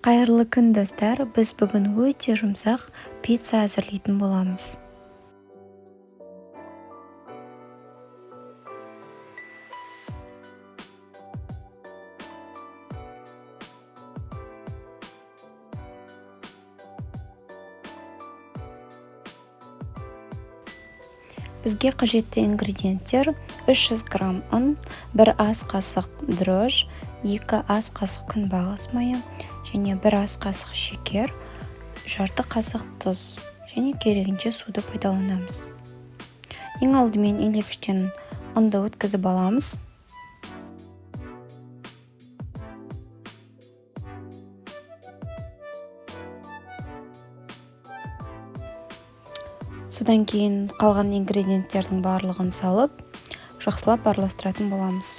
Қайырлы күн, достар! Біз бүгін өте жұмсақ пицца әзірлейтін боламыз. Бізге қажетті ингредиенттер: 300 грамм ұн, 1 ас қасық дрожж, 2 ас қасық күнбағыс майы және 1 ас қасық шекер, жарты қасық тұз және керегінше суды пайдаланамыз. Ең алдымен елегіштен ұнды өткізіп аламыз. Содан кейін қалған ингредиенттердің барлығын салып, жақсылап араластыратын боламыз.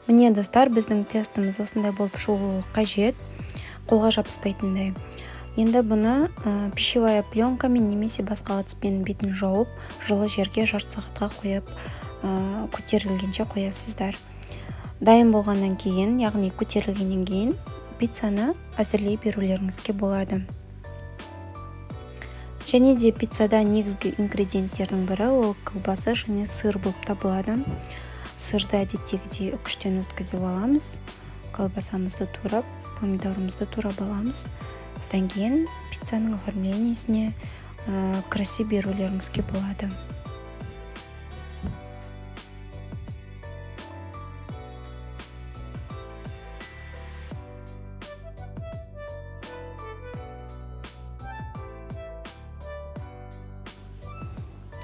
Міне, достар, біздің тестіміз осындай болып шығуы қажет, қолға жабыспайтындай. Енді бұны пищевая пленкамен немесе басқа ыдыспен бетін жауып, жылы жерге жарты сағатқа қойып, көтерілгенше қоясыздар. Дайын болғаннан кейін, яғни көтерілгеннен кейін, пиццаны әзірлей берулеріңізге болады. Және де пиццада негізгі ингредиенттердің бірі ол колбаса және сыр болып табылады. Сырды әдеттегідей үкіштен өткізіп аламыз, колбасамызды турап, помидорымызды турап аламыз. Содан кейін пиццаның оформлениесіне кірісе берулеріңізге болады.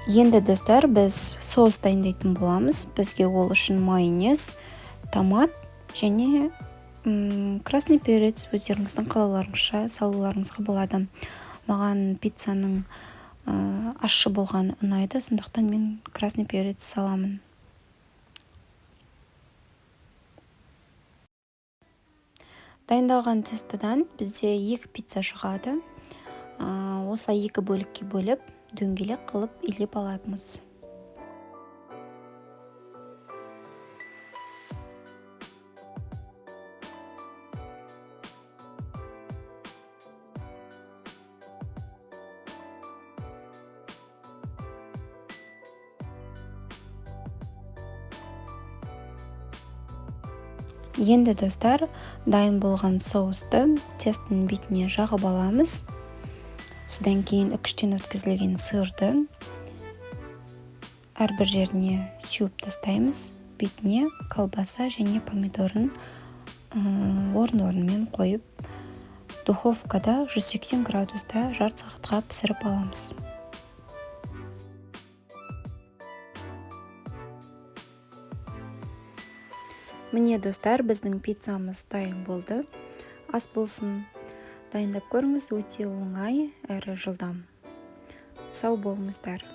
Енді, достар, біз соус дайындайтын боламыз. Бізге ол үшін майонез, томат және красный перец, өздеріңіздің қалауларыңызша салуларыңызға болады. Маған пиццаның ащы болғаны ұнайды, сондықтан мен красный перец саламын. Дайындалған тестодан бізде екі пицца шығады. Осылай екі бөлікке бөліп, дөңгелек қылып илеп аламыз. Енді, достар, дайын болған соусты тестінің бетіне жағып аламыз. Содан кейін үкіштен өткізілген сырды әрбір жеріне сеуіп тастаймыз. Бетіне колбаса және помидорын орын орнымен қойып, духовкада 180 градуста жарты сағатқа пісіріп аламыз. Міне, достар, біздің пиццамыз дайын болды. Ас болсын! Дайындап көріңіз, өте оңай әрі жылдам. Сау болыңыздар!